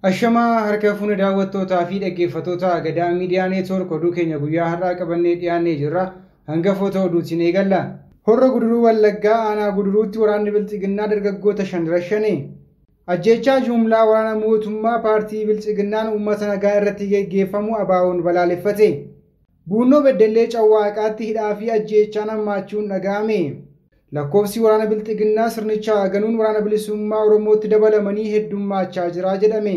Ashamaa harka fuune daawwattootaa fi dhaggeeffattoota Gadaa Miidiyaa Neetwoork oduu keenya guyyaa har'aa qabannee dhiyaannee jirra. Hangafoota oduutiin eegalla. Horra Guduruu Wallaggaa aanaa Guduruutti waraanni Bilxiginnaa dargaggoota 5 rashane. Ajjeechaa jumlaa waraana mootummaa paartii Bilxiginnaan uummata nagaa irratti geggeeffamu ABO'n balaaleffate. Buunnoo Beddellee Cawwaaqaatti hidhaa fi ajjeechaan hammaachuun dhaga'ame. Lakkoofsi waraana Bilxiginnaa sirnichaa ganuun waraana bilisummaa Oromootti dabalamanii heddummaachaa jira jedhame.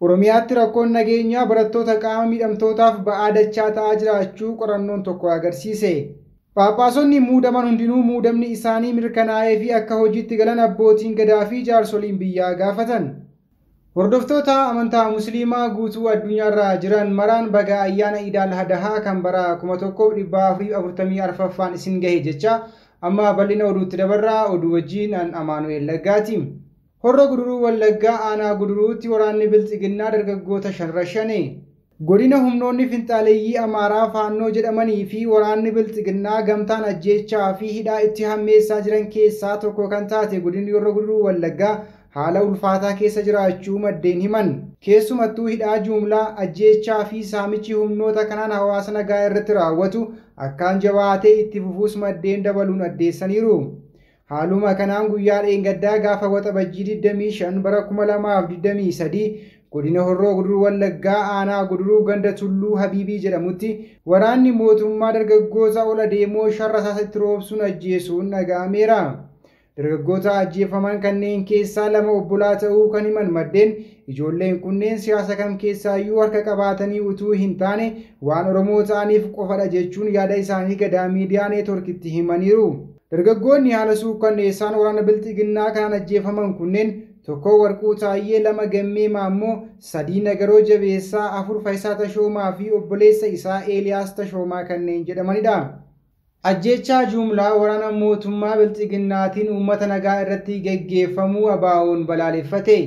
Oromiyaatti rakkoon nageenyaa barattoota qaama miidhamtootaaf ba'aa dachaa ta'aa jiraachuu qorannoon tokko agarsiise. Phaaphaasonni muudaman hundinuu muudamni isaanii mirkanaa'ee fi akka hojiitti galan abbootiin gadaa fi jaarsoliin biyyaa gaafatan. Hordoftoota amantaa Musliimaa guutuu addunyaarra jiran maraan baga ayyaana Iidal Adahaa kan bara 1444ffaan isin gahe jecha amma bal'ina oduutti dabarraa. Oduu wajjin an Amaanu'eel Laggaati. Horra Guduruu Wallaggaa aanaa Guduruutti waraanni Bilxiginnaa dargaggoota 5 rashane. Godina humnoonni finxaaleeyyii Amaaraa Faannoo jedhamanii fi waraanni Bilxiginnaa gamtaan ajjeechaa fi hidhaa itti hammeessaa jiran keessaa tokko kan taate godinni Horra Guduruu Wallaggaa haala ulfaataa keessa jiraachuu maddeen himan. Keessumattuu hidhaa jumlaa, ajjeechaa fi saamichi humnoota kanaan hawaasa nagaa irratti raawwatu akkaan jabaatee itti fufuus maddeen dabaluun addeessaniiru. Haaluma kanaan guyyaa dheengaddaa gaafa Waxabajjii 25 bara 2023 godina Horroo Guduruu Wallaggaa aanaa Guduruu ganda Tulluu Habiibii jedhamutti waraanni mootummaa dargaggoota ol adeemoo 5 rasaasa itti roobsuun ajjeesuun dhaga'ameera. Dargaggoota ajjeefaman kanneen keessaa 2 obbolaa ta'uu kan himan maddeen, ijoolleen kunneen siyaasa kam keessaayyuu harka qabaatanii utuu hin taane waan Oromoo ta'aniif qofadha jechuun yaada isaanii Gadaa Miidiyaa Neetwoorkitti himaniiru. Dargaggoonni haala suukkanneessaan waraana Bilxiginnaa kanaan ajjeefaman kunneen: 1 Warquu Taayyee, 2 Gammee Maammoo, 3 Nagaroo Jabeessaa, 4 Faayisaa Tashoomaa fi obboleessa isaa Eeliyaas Tashoomaa kanneen jedhamanidha. Ajjeechaa jumlaa waraana mootummaa Bilxiginnaatiin uummata nagaa irratti geggeeffamuu ABO'n balaaleffate.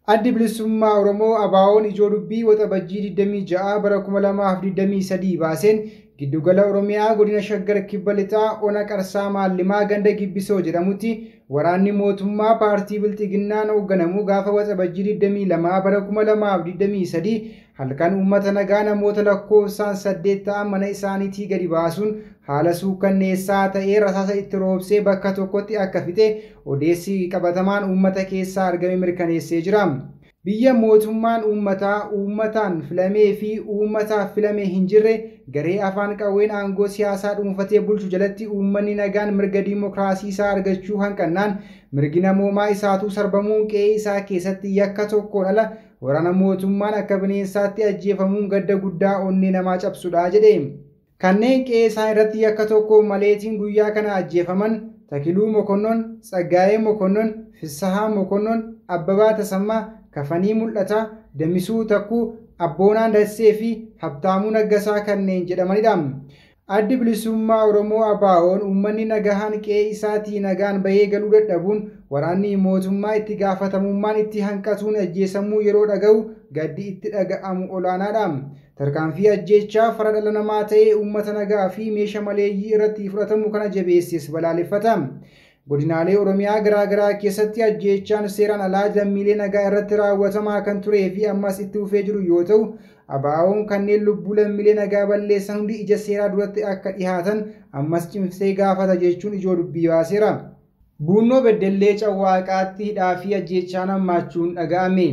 Addi Bilisummaa Oromoo ABO'n ijoo dubbii Waxabajjii 26 bara 2023 baaseen giddugala Oromiyaa godina Shaggar Kibba Lixaa ona Qarsaa Maallimaa ganda Gibbisoo jedhamutti waraanni mootummaa paartii Bilxiginnaan hoogganamu gaafa Waxabajjii 22 bara 2023 halkan uummata nagaa namoota lakkoofsaan 8 ta'an mana isaaniitii gadi baasuun haala suukkanneessaa ta'ee rasaasa itti roobsee bakka tokkotti akka fixe odeessi qabatamaan uummata keessaa argame mirkaneessee jira. Biyya mootummaan uummataa uummataan filamee fi uummataaf filame hin jirre, garee afaan qawween aangoo siyaasaa dhuunfatee bulchu jalatti uummanni nagaan mirga diimokiraasii isaa argachuu hanqannaan, mirgi namoomaa isaatuu sarbamuun, qe'ee isaa keessatti yakka tokkoon ala waraana mootummaan akka bineensaatti ajjeefamuun gadda guddaa onnee namaa cabsudha jedhe. Kanneen qe'ee isaa irratti yakka tokko maleetiin guyyaa kana ajjeefaman Takiluu Mokonnon, Tsaggaayee Mokonnon, Fissahaa Mokonnon, Abbabaa Tasammaa, Kafanii Mul'ataa, Damisuu Takkuu, Abboonaan Dassee fi Habtaamuu Naggasaa kanneen jedhamanidha. Addi Bilisummaa Oromoo ABO'n uummanni nagahaan qe'ee isaatii nagaan bahee galuu dadhabuun waraanni mootummaa itti gaafatamummaan itti hanqatuun ajjeesamuu yeroo dhaga'u gaddi itti dhaga'amu olaanaadha. Tarkaanfii ajjeechaa fara dhala namaa ta'ee uummata nagaa fi meeshaa maleeyyii irratti fudhatamu kana jabeesses balaaleffata. Godinaalee Oromiyaa garaa garaa keessatti ajjeechaan seeraan alaa lammiilee nagaa irratti raawwatamaa kan turee fi ammas itti fufee jiru yoo ta'u, ABO'n kanneen lubbuu lammiilee nagaa balleessan hundi ija seeraa duratti akka dhihaatan ammas cimsee gaafata jechuun ijoo dubbii baaseera. Buunnoo Beddellee Cawwaaqaatti hidhaa fi ajjeechaan hammaachuun dhaga'ame.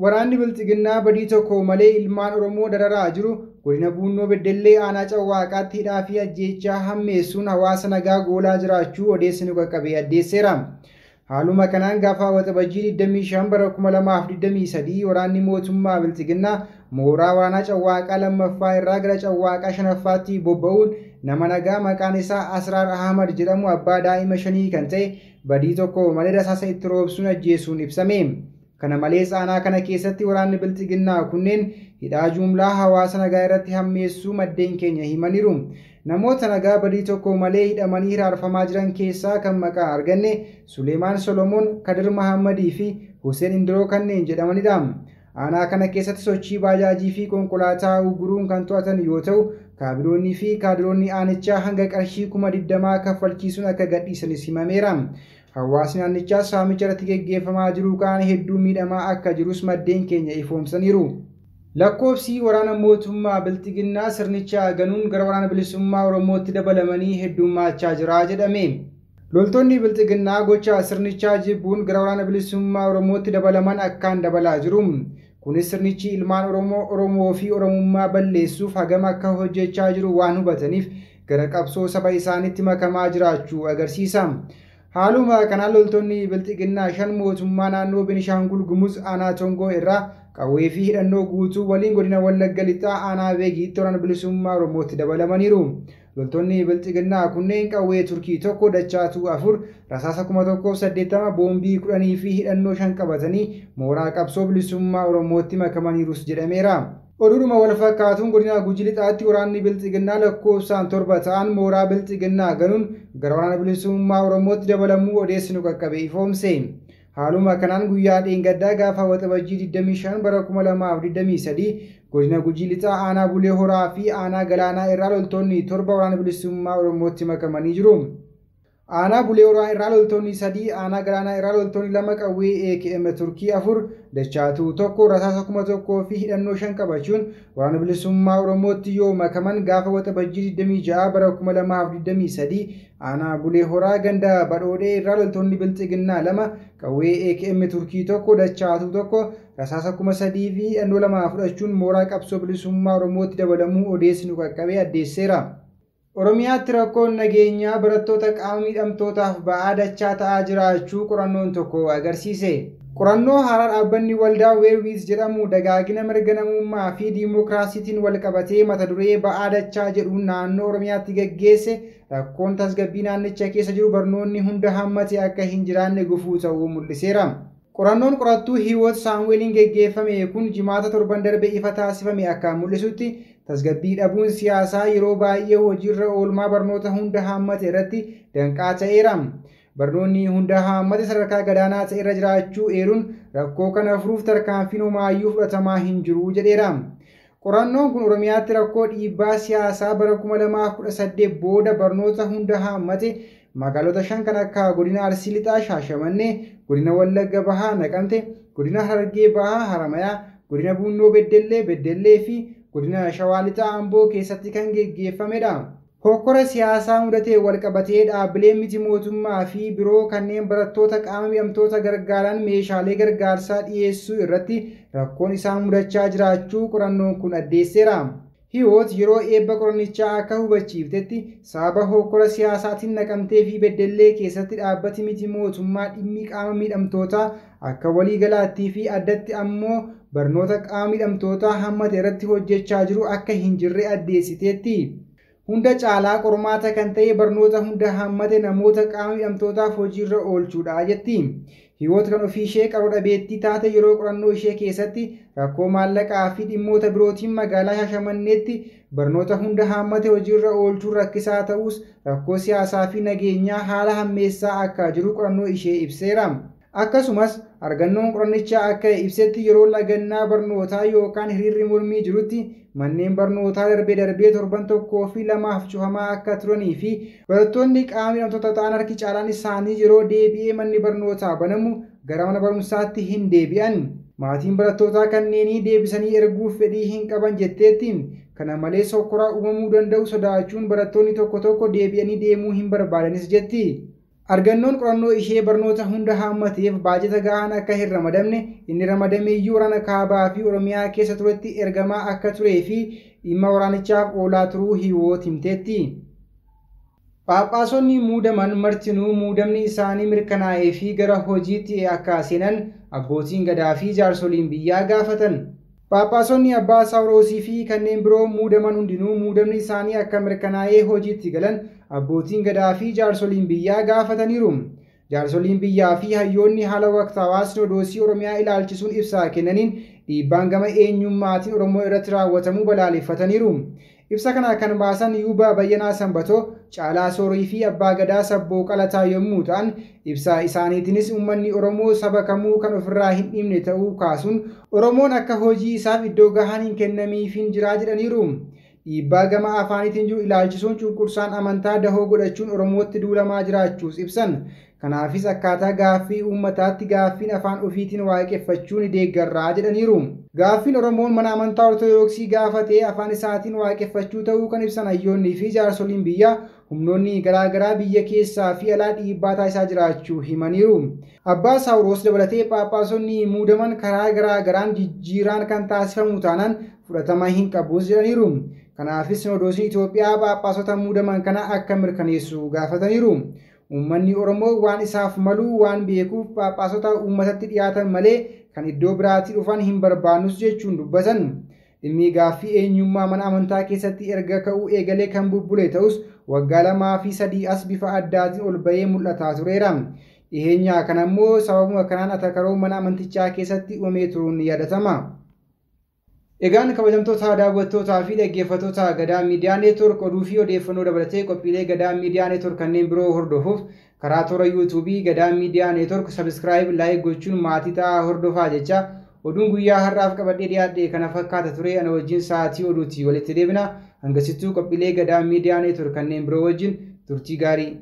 Waraanni Bilxiginnaa badii tokko malee ilmaan Oromoo dararaa jiru godina Buunnoo Beddellee aanaa Cawwaaqaatti hidhaa fi ajjeechaa hammeessuun hawaasa nagaa goolaa jiraachuu odeessi nu qaqqabee addeesseera. Haaluma kanaan gaafa Waxabajjii 25 bara 2023 waraanni mootummaa Bilxiginnaa mooraa waraanaa Cawwaaqaa lammaffaa irraa gara Cawwaaqaa shanaffaatti bobba'uun nama nagaa maqaan isaa Asraar Ahmad jedhamu, abbaa daa'ima 5 kan ta'e, badii tokko malee rasaasa itti roobsuun ajjeesuun ibsame. Kana malees aanaa kana keessatti waraanni Bilxiginnaa kunneen hidhaa jumlaa hawaasa nagaa irratti hammeessuu maddeen keenya himaniiru. Namoota nagaa badii tokko malee hidhamanii hiraarfamaa jiran keessaa kan maqaa arganne Suleemaan Solomoon, Kadir Mahammadii fi Hussein Indiroo kanneen jedhamanidha. Aanaa kana keessatti sochii baajaajii fi konkolaataa uguruun kan to'atan yoo ta'u, kaabinoonnii fi kaadiroonni aanichaa hanga qarshii 20,000 kaffalchiisuun akka gadhiisanis himameera. Hawaasni naannichaa saamicha irratti geggeeffamaa jiru kaan hedduu miidhamaa akka jirus maddeen keenya ifoomsaniiru. Lakkoofsi waraana mootummaa Bilxiginnaa sirnicha ganuun gara waraana bilisummaa Oromootti dabalamanii heddummachaa jira jedhame. Loltoonni Bilxiginnaa gocha sirnichaa jibbuun gara waraana bilisummaa Oromootti dabalaman akkaan dabalaa jiru. Kunis sirnichi ilmaan Oromoo Oromoo fi Oromummaa balleessuuf hagam akka hojjechaa jiru waan hubataniif gara qabsoo saba isaaniitti makamaa jiraachuu agarsiisa. Haaluma kanaan loltoonni Bilxiginnaa 5 mootummaa naannoo Benishaangul Gumuz aanaa Tongoo irraa qawwee fi hidhannoo guutuu waliin godina Wallagga Lixaa aanaa Beegiitti waraana bilisummaa Oromootti dabalamaniiru. Loltoonni Bilxiginnaa kunneen qawwee Turkii 1 dachaatuu 4 rasaasa 1080 boombii 10 fi hidhannoo 5 qabatanii mooraa qabsoo bilisummaa Oromootti makamaniirus jedhameera. Oduudhuma wal fakkaatuun godina Gujii Lixaatti waraanni Bilxiginnaa lakkoofsaan 7 ta'an mooraa Bilxiginnaa ganuun gara waraana bilisummaa Oromootti dabalamuu odeessinu qaqqabe ifoomse. Haaluma kanaan guyyaa dheengaddaa gaafa Waxabajjii 25 bara 2023 godina Gujii Lixaa aanaa Bulee Horaa fi aanaa Galaanaa irraa loltoonni 7 waraana bilisummaa Oromootti makamanii jiru. Aanaa Bulee Horaa irraa loltoonni 3, aanaa Galaanaa irraa loltoonni 2 qawwee AKM Turkii 4, dachaatuu 1, rasaasa 1000 fi hidhannoo 5 qabachuun waraana bilisummaa Oromootti yoo makaman gaafa Waxabajjii 26 bara 2023 aanaa Bulee Horaa ganda Badhoodhee irraa loltoonni Bilxiginnaa 2 qawwee AKM Turkii 1, dachaatuu 1, rasaasa 3000 fi hidhannoo 2 fudhachuun mooraa qabsoo bilisummaa Oromootti dabalamuu odeessinu qaqqabee addeesseera. Oromiyaatti rakkoon nageenyaa barattoota qaama miidhamtootaaf ba'aa dachaa ta'aa jiraachuu qorannoon tokko agarsiise. Qorannoo haaraa dhaabbanni waldaa Weerwiis jedhamu dagaagina mirga namummaa fi diimokiraasiitiin wal qabatee mata duree ba'aa dachaa jedhuun naannoo Oromiyaatti gaggeesse rakkoon tasgabbii naannicha keessa jiru barnoonni hunda hammate akka hin jiraanne gufuu ta'uu mul'iseera. Qorannoon qorattuu Hiwoot Saamu'eeliin geggeeffame kun jimaata torban darbe ifa taasifame akka mul'isutti tasgabbii dhabuun siyaasaa yeroo baay'ee hojiirra oolmaa barnoota hunda hammate irratti danqaa ta'eera. Barnoonni hunda hammate sadarkaa gadaanaa ta'e irra jiraachuu eeruun rakkoo kana furuuf tarkaanfiin homaayyuu fudhatamaa hin jiru jedheera. Qorannoon kun Oromiyaatti rakkoo dhiibbaa siyaasaa bara 2018 booda barnoota hunda hammate magaalota 5 kan akka godina Arsii Lixaa Shaashamannee, godina Wallagga Bahaa Naqamte, godina Harargee Bahaa Haramayaa, godina Bunnoo Beddellee Beddellee fi godina Shawaa Lixaa Amboo keessatti kan geggeeffamedha. Hokkora siyaasaa mudatee wal qabatee dhaabbileen miti mootummaa fi biroo kanneen barattoota qaama miidhamtoota gargaaran meeshaalee gargaarsaa dhiyeessuu irratti rakkoon isaan mudachaa jiraachuu qorannoon kun addeesseera. Hiwoot yeroo eebba qorannichaa akka hubachiiftetti sababa hokkora siyaasaatiin Naqamtee fi Beddellee keessatti dhaabbati miti mootummaa dhimmi qaama miidhamtootaa akka waliigalaattii fi addatti ammoo barnoota qaama miidhamtootaa hammate irratti hojjechaa jiru akka hin jirre addeessiteetti. Hunda caalaa qormaata kan ta'e barnoota hunda hammate namoota qaama miidhamtootaaf hojiirra oolchuudha jetti. Hiwoot kan ofii ishee qaroo dhabeettii taate yeroo qorannoo ishee keessatti rakkoo maallaqaa fi dhimmoota birootiin magaalaa Shaashamanneetti barnoota hunda hammate hojiirra oolchuun rakkisaa ta'us rakkoo siyaasaa fi nageenyaa haala hammeessaa akka jiru qorannoo ishee ibseera. Akkasumas argannoon qorannichaa akka ibsetti yeroo lagannaa barnootaa yookaan hiriirri mormii jirutti manneen barnootaa darbee darbee torban 1 fi 2 cufamaa akka turanii fi barattoonni qaama miidhamtoota ta'an harki caalaan isaanii yeroo deebi'ee manni barnootaa banamu gara mana barumsaatti hin deebi'an. Maatiin barattootaa kanneenii deebisanii erguuf fedhii hin qaban jetteetti. Kana malees hokkoraa uumamuu danda'u sodaachuun barattoonni tokko tokko deebi'anii deemuu hin barbaadanis jetti. Argannoon qorannoo ishee barnoota hunda hammateef baajata gahaan akka hin ramadamne inni ramadameeyyuu waraana kaabaa fi Oromiyaa keessa turetti ergamaa akka turee fi dhimma waraanichaaf oolaa turuu Hiwoot himteetti. Phaaphaasonni muudaman martinuu muudamni isaanii mirkanaa'ee fi gara hojiitti akka seenan abbootiin gadaa fi jaarsoliin biyyaa gaafatan. Phaaphaasonni Abbaa Saawuroosii fi kanneen biroo muudaman hundinuu muudamni isaanii akka mirkanaa'ee hojiitti galan abbootiin gadaa fi jaarsoliin biyyaa gaafataniiru. Jaarsoliin biyyaa fi hayyoonni haala waqtaawaa Sinodoosii Oromiyaa ilaalchisuun ibsaa kennaniin dhiibbaan gama eenyummaatiin Oromoo irratti raawwatamuu balaaleffataniiru. Ibsa kana kan baasan Yuubaa Bayyanaa Sanbatoo, Caalaa Soorii fi Abbaa Gadaa Sabboo Qalataa yommuu ta'an ibsa isaaniitiinis uummanni Oromoo saba kamuu kan ofirraa hin dhiibne ta'uu kaasuun Oromoon akka hojii isaaf iddoo gahaan hin kennamiifin jiraa jedhaniiru. Dhiibbaa gama afaaniitiin jiru ilaalchisuun cunqursaan amantaa dahoo godhachuun Oromootti duulamaa jiraachuus ibsan. Kanaafis akkaataa gaaffii uummataatti gaaffiin afaan ofiitiin waaqeffachuu ni deeggarraa jedhaniiru. Gaaffiin Oromoon mana amantaa Ortodoksii gaafatee afaan isaatiin waaqeffachuu ta'uu kan ibsan hayyoonnii fi jaarsoliin biyyaa humnoonni garaagaraa biyya keessaa fi alaa dhiibbaa taasisaa jiraachuu himaniiru. Abbaa Saawuroos dabalatee Phaaphaasonni muudaman karaa garaagaraan jijjiiraan kan taasifamu taanaan fudhatama hin qabus jedhaniiru. Kanaafis Sinodoosiin Itoophiyaa Phaaphaasota muudaman kana akka mirkaneessu gaafataniiru. Uummanni Oromoo waan isaaf malu waan beekuuf Phaaphaasota uummatatti dhiyaatan malee kan iddoo biraatii dhufan hin barbaannus jechuun dubbatan. Dhimmi gaaffii eenyummaa mana amantaa keessatti erga ka'uu eegalee kan bubbule ta'us waggaa 2 fi 3 as bifa addaatiin ol bahee mul'ataa tureera. Dhiheenyaa kana immoo sababuma kanaan atakaroo mana amantichaa keessatti uumamee turuun ni yaadatama. Egaan kabajamtoota daawwattootaa fi dhaggeeffattoota Gadaa Miidiyaa Neetwoork oduu fi odeeffannoo dabalatee qophiilee Gadaa Miidiyaa Neetwoork kanneen biroo hordofuuf karaa toora yuutuubii Gadaa Miidiyaa Neetwoork sabiskiraayib laayik gochuun maatii ta'aa hordofaa jecha oduun guyyaa har'aaf qabadhee dhiyaadhe kana fakkaata ture. Ana wajjin sa'aatii oduutti walitti deebina. Hangasittuu qophiilee Gadaa Miidiyaa Neetwoork kanneen biroo wajjin turtii gaarii.